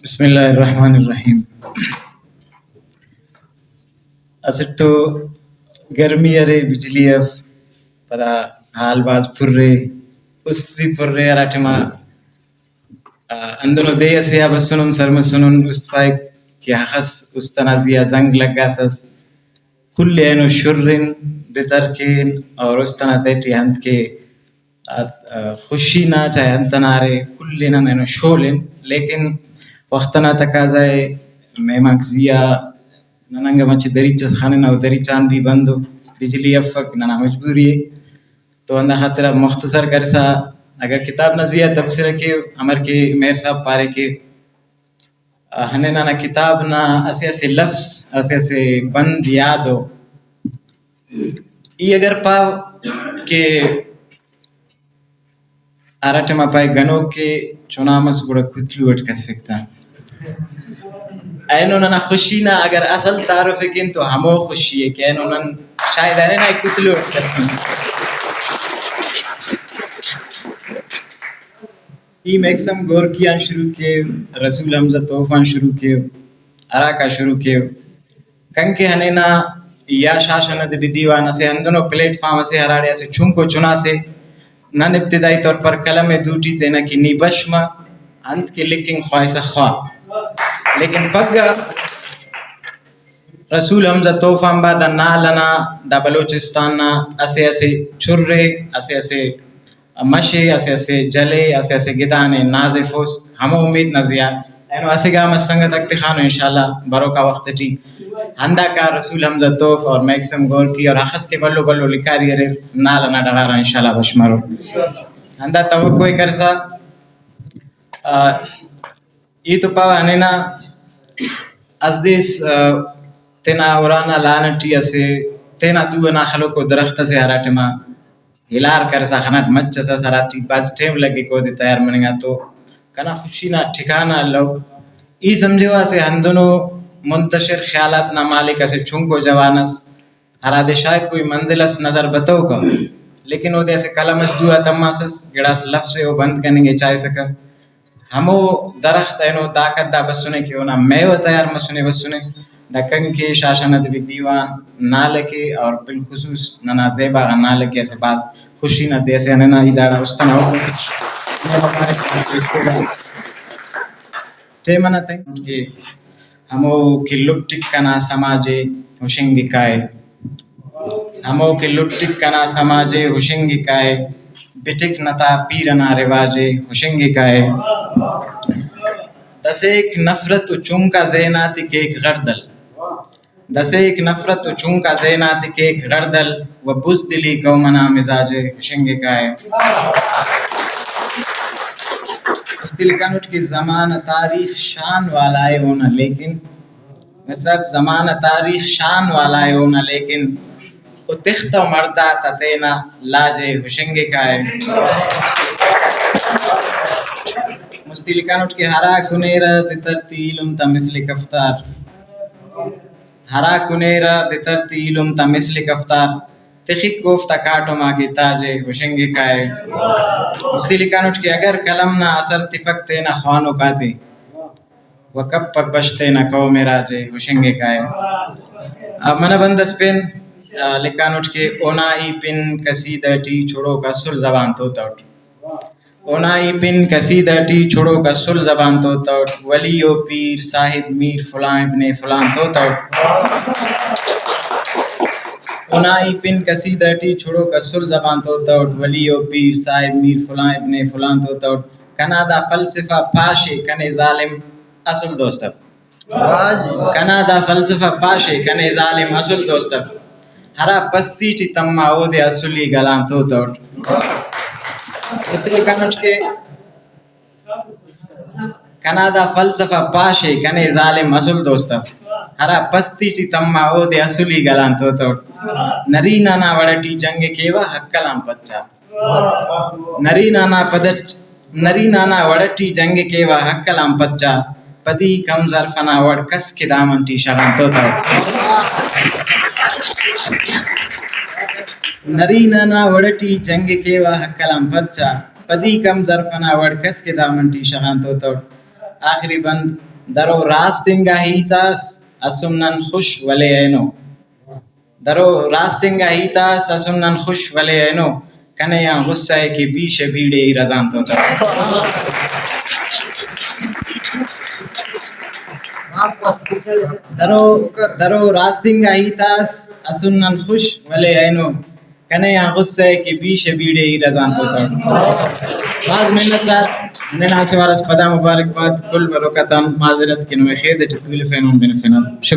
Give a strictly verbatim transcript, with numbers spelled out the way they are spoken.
بسم اللہ الرحمن الرحیم۔ اسٹ تو گرمی ارے، بجلی اف، پدا حال بھاز پُر ءِ، است بھی پُر ءِ۔ ہرا ٹائما، آ، ہندنو دے ئسے آ بسنن، سر مسنن، است پائک کہ ہخس است ئنا زی آ زنگ لگاسس۔ کل ئے اینو شرن، دتر کین اور است ئنا تہٹی انت کہ آ، آ، خوشی نا چاہے انت ئنا ارے، کل ئے نن اینو شولن، لیکن وخت ئنا تقاضا ءِ، مہمانک زی آ نن انگا مچہ دریچ ئس خننہ، او دریچ آن بھی بند ءُ، بجلی افک، ننا مجبوری ءِ۔ تو ہندا خاطر آ مختصر کرسا اگر کتاب نا زی آ تبصرہ کیو، امر کہ مہر صاحب پارے کہ ہندا ننا کتاب نا اسہ اسہ لفظ، اسہ اسہ بند یاد ءُ۔ ای اگر پاو کہ ہرا ٹائما پائے گنوک کہ چنا مس گڑا کتلو اٹ کسفک تا۔ اینو ننا خوشی نا اگر اصل تعارف ءِ کن تو ہمو خوشی ءِ کہ اینو نن شاید ہندا کتلو اٹ کسفن۔ ای میکسم گورکی آن شروع کیو، رسول حمزہ توف آن شروع کیو، ہراکا شروع کیو۔ کنکہ ہنینا یا شاشان ادبی دیوان اسہ ہندنو پلیٹ فارم اسے ہراڑے اسہ چنکو چنا سے نن ابتدائی طور پر قلم ءِ دوٹی تینا کہ نی بش مہ انت کہ لکھنگ خواہسہ خواہ، لیکن پگہ رسول حمزہ توف آنبار دا نال ئنا دا بلوچستان نا اسہ اسہ چُر ءِ، اسہ اسہ مش ءِ، اسہ اسہ جل ءِ، اسہ اسہ گدان ءِ نازیفوس، ہمو امید نا زیہا اینو اسہ گام اس سنگتاک تخانو انشاءاللہ بروکا وخت ٹی۔ ہنداکا رسول حمزہ توف اور میکسم گورکی اور ہخس کہ بھلو بھلو لکھاری اریر، نال ئنا ڈغار آ انشاءاللہ بش مرور۔ ہندا توقع ءِ کرسا، آ، ای تو پاوہ ہنینا اسہ دے اس، آ، تینا ارانا لان ٹی اسہ تینا دو ئنا خلوکو درخت اسے ہرا ٹائما ہلار کرسا خناٹ مچ اس ئس، ہراٹی بھاز ٹائم لگک اودے تیار مننگ آ، تو کنا خوشی نا ٹھکانہ الو۔ ای سمجھو اسہ ہندنو منتشر خیالات نا مالک اسہ چنکو جوان اس، ہرادے شاید کوئی منزل اس نظر بتوکہ، لیکن اودے اسہ قلم اس دو آ تماسس، گڑاس لفظ ءِ او بند کننگ ءِ چاہسکہ۔ ہمو درخت اینو دا قد آ بسنے کہ اونا میوہ تیار مسنے بسنے۔ دا کنکہ شاشان ادبی دیوان نال ئکے اور بالخصوص ننا زیبا غا نال ئکے اسہ بھاز خوشی نا دے اسے ہننا۔ ای داڑا است ئنا حکم ٹائم ئنا تنگ کہ ہمو کہ لٹک کنا سماج ءِ ہشنگکا ءِ، ہمو کہ لٹک کنا سماج ءِ ہشنگکا ءِ، بٹک نتا پیر ئنا رواج ءِ ہشنگکا ءِ۔ دسیک نفرت و چنکا ذہن آتے کیک غڑدل، دسیک نفرت و چنکا ذہن آتے کیک غڑدل و بزدلی قوم ئنا مزاج ءِ ہشنگکا ءِ۔ است لکھانٹ کہ زمانہ تاریخ شان والا ءِ اونا لیکن میر صاحب، زمانہ تاریخ شان والا ءِ اونا لیکن او تختہ و مڑداتا تینا لاج ءِ ہشنگکا ءِ۔ مستی لکھانٹ کہ ہرا کنیرہ دتر تے ایلم تا مثل کفتار، ہرا کنیرہ دتر تے ایلم تا مثل کفتار، تخک اوفتا کاٹم آ کہ تاج ءِ ہشنگکا ءِ۔ مستی لکھانٹ کہ اگر قلم نا اثر تفک تینا خوانوک آتے، و کپک بش تینا قوم ءِ راج ءِ ہشنگکا ءِ۔ آ، منہ بند اس پین، آ، لکھانٹ کہ اونا ای پن قصیدہ ٹی چڑوک اسل زبان توتوٹ۔ اونا ای پن قصیدہ ٹی چڑوک اسل زبان توتوٹ۔ ولی و پیر صاحب میر فلاں ابن فلاں توتوٹ۔ اونا ای پن قصیدہ ٹی چڑوک اسل زبان توتوٹ۔ ولی و پیر صاحب میر فلاں ابن فلاں توتوٹ۔ کنا دا فلسفہ پاش ءِ کنے ظالم اسل دوست اف۔ واہ جی۔ کنا دا فلسفہ پاش ءِ کنے ظالم اسل دوست اف۔ ہرا پستی ٹی تما اودے اسلی گلان توتوٹ۔ مستی لکھانٹ کہ کنا دا فلسفہ پاش ءِ کنے ظالم اسل دوست اف۔ ہرا پستی ٹی تما اودے اسلی گلان توتوٹ۔ نرینہ نا وڑ ٹی جنگ کیوہ ہکل آن پچا۔ نرینہ نا پد اٹ، نرینہ نا وڑ اٹی جنگ کیوہ ہکل آن پچا، پدی کم ظرف ئنا وڑ کس کہ دامن ٹی شغان توتوٹ۔ نرینہ نا وڑ اٹی جنگ کیوہ ہکل آن پچا، پدی کم ظرف ئنا وڑ کس کہ دامن ٹی شغان توتوٹ۔ آخری بند، درو راست انگا ہیت اس، اسن نن خوش ولے اینو۔ درو راست انگا ہیت اس، اسن نن خوش ولے اینو۔ کنے آن غصہ ءِ کہ بیش بیڑے ای رزان تو تر۔ درو، درو راست انگا ہیت اس، اسن نن خوش ولے اینو۔ کنے آن غصہ ءِ کہ بیش بیڑے ای رزان تو تر۔ بھاز منت وار۔ ننا اسہ وار اس پدا مبارکباد۔ کل بروک آتان معذرت کہ نمے خید اٹی تولفینن بنفینن۔ شکریہ۔